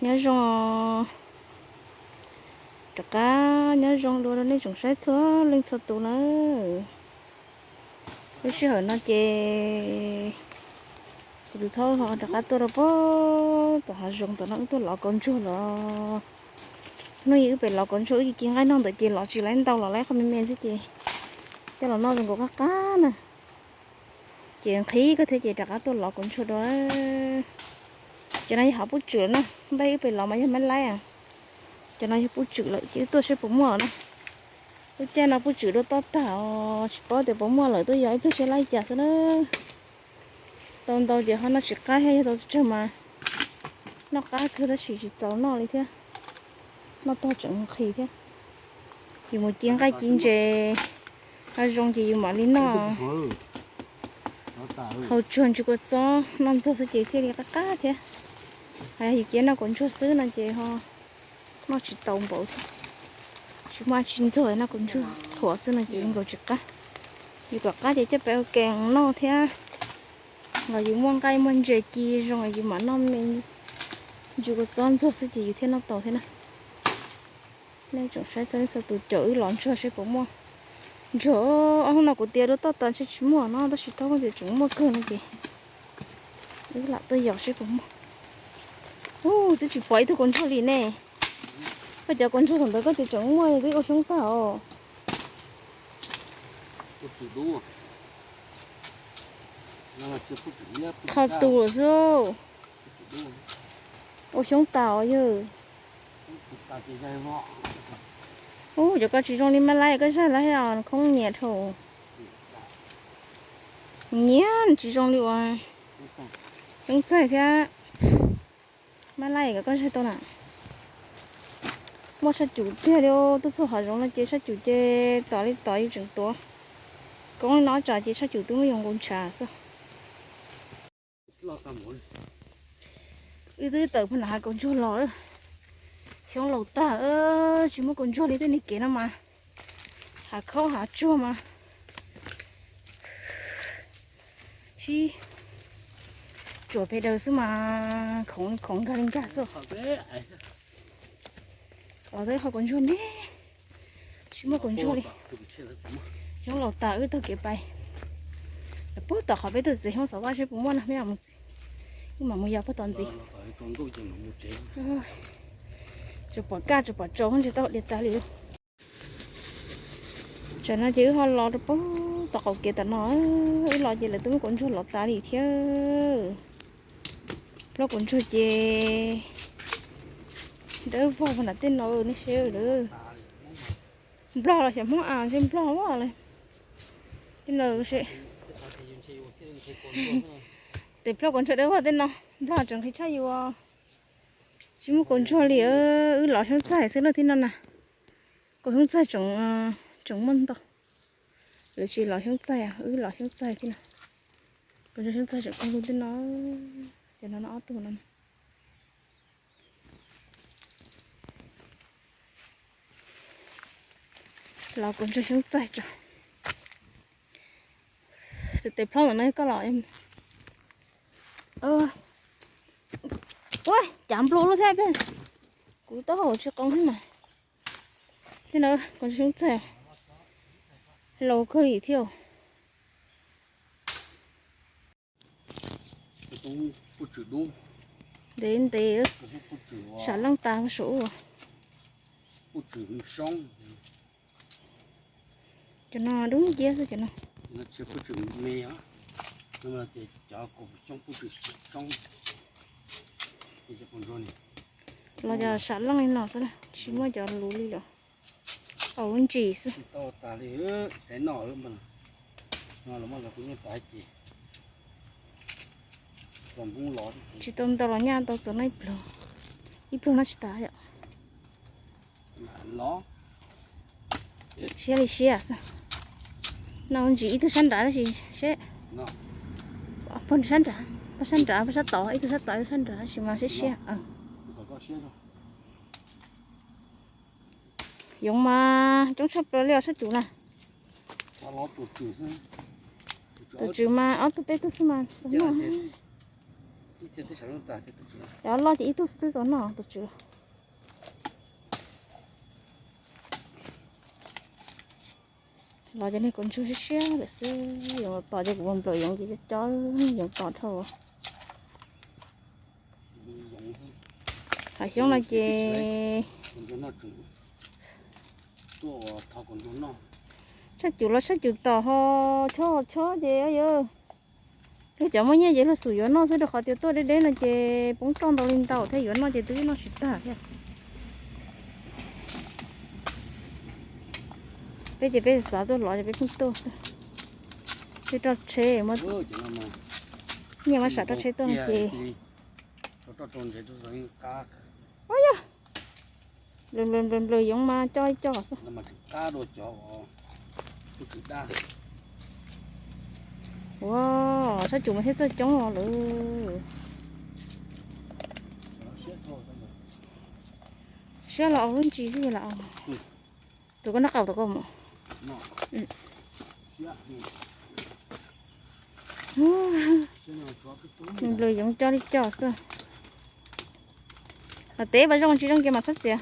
Nyob zoo, rov qab nyob zoo dua rau nej tsoom saib txhua leej txhua tus na. Lub sij hawm no ces kuv tus thaub ho rov qab tuaj rau pem tom hav zoov tom no wb tuaj lov kaus ntsuag los. Hnub ib wb pem lov kaus ntsuag wb ci ci nqaij noj ntawd ces lov tsis laib ntau los laib qhov me me xwb ces coj los noj zoo nkaus qab qab na. Ces nqhis koj thiab ces rov qab tuaj lov kaus ntsuag dua. Cov no yog hav pub tswm na, npaj wb pem lov mas yog mab laib. Cov no yog pub tswm lawm ces wb tuaj saib puas muaj na. Lub caij no pub tswm dua toj tag os, tsis paub tias puas muaj lawm, tuaj yog ib pliag saib laib cas xwb na. Tau ntau ces ho noj tsis qab thiab, yog tau tsawg mas noj qab kawg tab sis tsis txaus noj li thiab. Noj tag tseem nqhis thiab. Yus mus ci nqaij ci ntses, hav zoov ces yus mam li noj hau tsuag ntsis kua txob noj ntxuag xwb ces thiaj li qab qab thiab. Hos yog yus cia noj kaus ntsuag xwb no ces ho noj tsis tau npaum thiab. Tsis muaj dab tsi ntxuag, noj kaus ntsuag qhuav xwb no ces nkaus tsis qab. Yus kom qab ces coj pem ua ke noj thiab. Los yus muaj nqaij muaj ntses ci zoo yus mam noj me ntsis kua txob ntxuag xwb ces yus thiaj noj tau thiab na. Nej tsoom saib txhua leej txhua tus caum wb lov ntsuag saib puas muaj. Ntsuag, ob hnub no kuv tias dua toj tas ntshe tsis muaj no tab sis thaub tias tseem muaj kawg no ces wb lam tuaj yos saib puas muaj. Ub, twb tsis pom ib tug kaus ntsuag li ne. Koj cov kaus ntsuag thaum ntawd koj tias tseem muaj twb ua xyoob tag os. Qhov tus xwb. Ua xyoob tas os yawg. Ub, cov ko tsis zoo li mab laib koj zag lawm os, khoob nyiam dhau. Nyiam tsis zoo li uas xyoob txaij thiab mab laib ko koj zag tau na. Muaj tshaj cum tiag li, tuaj txog hav zoov no ces tshaj cum ces tom li tom yus tseem tuav. Koob li no tsam ces tshaj cum twb muab yus nqus ntshav xwb. Wb twb tawm pem hav kaus ntsuag los, xyoob laus tag, tsis muaj kaus ntsuag li tej niag kev no mas. Hav khaub hav tsuag mas sib tsuam pes daws xwb mas khoov khoov nkag li nkag xwb. Los tau ib qho kaus ntsuag ne, tsis muaj kaus ntsuag li. Xyoob laus tas wb taug kev pais. Lawv puag tom qhov peb tuaj txiav xyoob xav vaj seb puas muaj no, peb mam mus txiav. Wb mam mus yos puag tom ntxiv. Tsuas pom kaj tsuas pom tsaus ntsis tau diav tas li. Tsam no ces wb ho los rau puag tom qaum kev tom no, wb los ces lawv twb muab kaus ntsuag lov tas li thiab. Plaub kaus ntsuag ces dawb vog puag nram tej no nej seb lawm. Nplog los xyov Hmoob as ntshe Nplog a li. Tej no seb. Tes plaub kaus ntsuag dawb vog tej no, Nplog tseem nqhis tshaj yus. Tsis muaj kaus ntsuag li, wb lov xyoob txaij xwb na tib no na. Kaus xyoob txaij tseem muaj ntau. Lawv tsis lov xyoob txaij, wb lov xyoob txaij tib no. Kaus ntsuag xyoob txaij tseem kawg li tib no. Ces no no ob tug no. Los kaus ntsuag xyoob txaij tso. Tes tes plaub ntawm no yog koj los. Ua cav nplua lub thiab, kuv taub hau tsis qoo thiab mas. Tej no kaus ntsuag xyoob txaij laus kawg li thiab. Ntev ntev, sam leej tas saum ub. Cov no dub nciab xwb cov no. Los cov sam leej li no xwb, tsis muaj cov luv li lawm. Au lub ntsis xwb. Tsis tau ntau los nyaj tau txog no ib pluag, ib pluag no tsis tas yom. Siab li siab xwb. No ntsis ib tug sab nrad tab sis seb, pog sab nrad, pog sab nrad, pog sab tod, ib tug sab tod ib tug sab nrad tab sis mas siab siab. Yoov mas coob tshaj plaws li os sab cum na. Tus tswv mas ob tug peb tug xwb mas noj. Cov loj ces ib tug xwb twb tau noj tus tswv. Los cov niag kaus ntsuag siab siab lawm xwb, yoov tos ces kuv ua nplaws yoov ces cov yoov tos dhau. Hav xyoob no ces tshaj cum los tshaj cum tom ho chob chob ces yog cov muaj nyiaj ces luag xum yuav noj xwb, rau qhov tias tuaj deb deb no ces poob roj ntau li ntau thiab, yuav noj ces twb noj tsis tag thiab. Peb ces peb xav tuaj lov ces peb pheej tuaj xwb. Peb roj tsheb, nyiaj muab sam roj tsheb tuaj no ces. Yog, nplws nplws nplws yoov mas coj ib co xwb. Ua, sab cum mas thiaj txawj coob os lawm. Siab los lub ntsis xwb las. Tus koj noj qau tus koj mus. Nplws yoov coj li coj xwb. Tev mas zoo tsis zoo ces mam txhob txiav.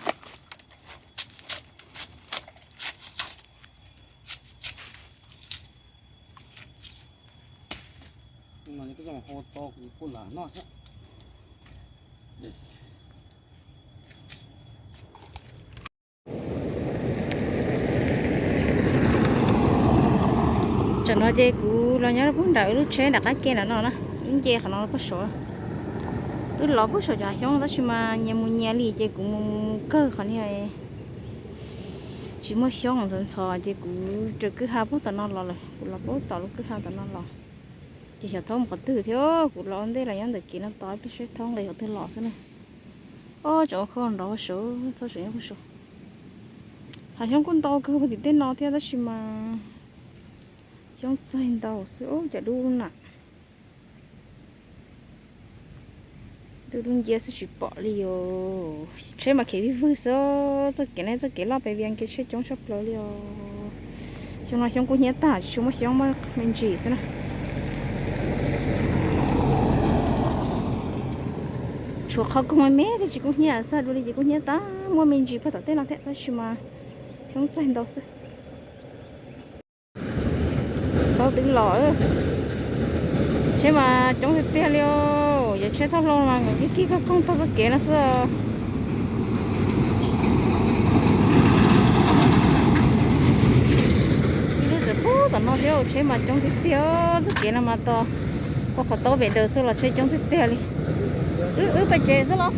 Tsam no ces kuv los nyob puag nram wb lub tsheb nram qab ke nram no na, wb nce qhov no puag saud. Wb los puag saum cov hav xyoob tab sis mas nyias mus nyias li ces kuv mus mus kawg qhov niag tsis muaj xyoob ntxhov ntxhov ces kuv raws kwj ha puag tom no los lawm, kuv los puag tom lub kwj ha tom no los. Ces xyov thaub mus qhov twg thiab, kuv los ua ntej los nyob ntawm kev no tos ib pliag seb thaub nqis qhov twg los xwb na. Ob, tseem ua khau nrov huv saud, thaub tseem nyob huv saud. Hav xyoob kuj ntau kawg puag tim tej no thiab tab sis mas xyoob txaig ntau xwb, cov dub na. Dub dub nciab xwb tsis pom li os. Tsheb mas khiav vij vwg xwb, txoj kev no txoj kev loj pes vias nkees tsheb coob tshaj plaws li os. Xyoo no xyoob kub hnyiab tag, tsis tshua muaj xyoob, muaj me ntsis xwb na. Tshuav qhov koog me me thiab tsis kub hnyiab xwb, dua li ces kub hnyiab tag, muaj me ntsis puag tom tej no thiab tab sis mas xyoob txaig ntau xwb. Tau twv los, tsheb mas coob tiag tiag li os. Yog tsheb thauj hlau mas nkawd kig kig koog koog taug txoj kev no xwb. Ib lub tseem puag tom no thiab, tsheb mas coob tiag tiag, txoj kev no mas tos ua qhov taub pem daws xwb los tsheb coob tiag tiag li. Wb pais tsev xwb los?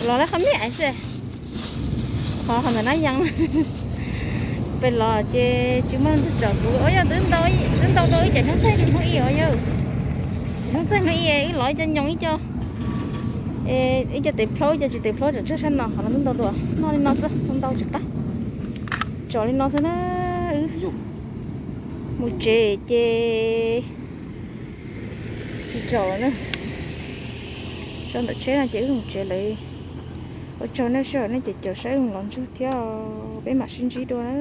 Los lawv qhov me xwb. Qhov qhov ntawm na yees. Pem los ces tsis muaj leej twg tsom kuv. Yog twb ntau rau ib cov hnub txaij hnub ib os yawg. Hnub txaij hnub ib wb los ib co nyoos ib co, ib co tes plhaub ib co tsis tes plhaub tseem tsawg sab no, qhov no twb ntau dua, noj li no xwb, ntau tsis qab. Tsom li no xwb na. Mus tsev ces tsis tsom lawm na. Sau ntawm tsheb no ces wb mus tsev lawm. Ua tsaug nej sij hawm nej ces caum saib wb mus los ntsuag thiab. Peb mam sib ntsib dua na.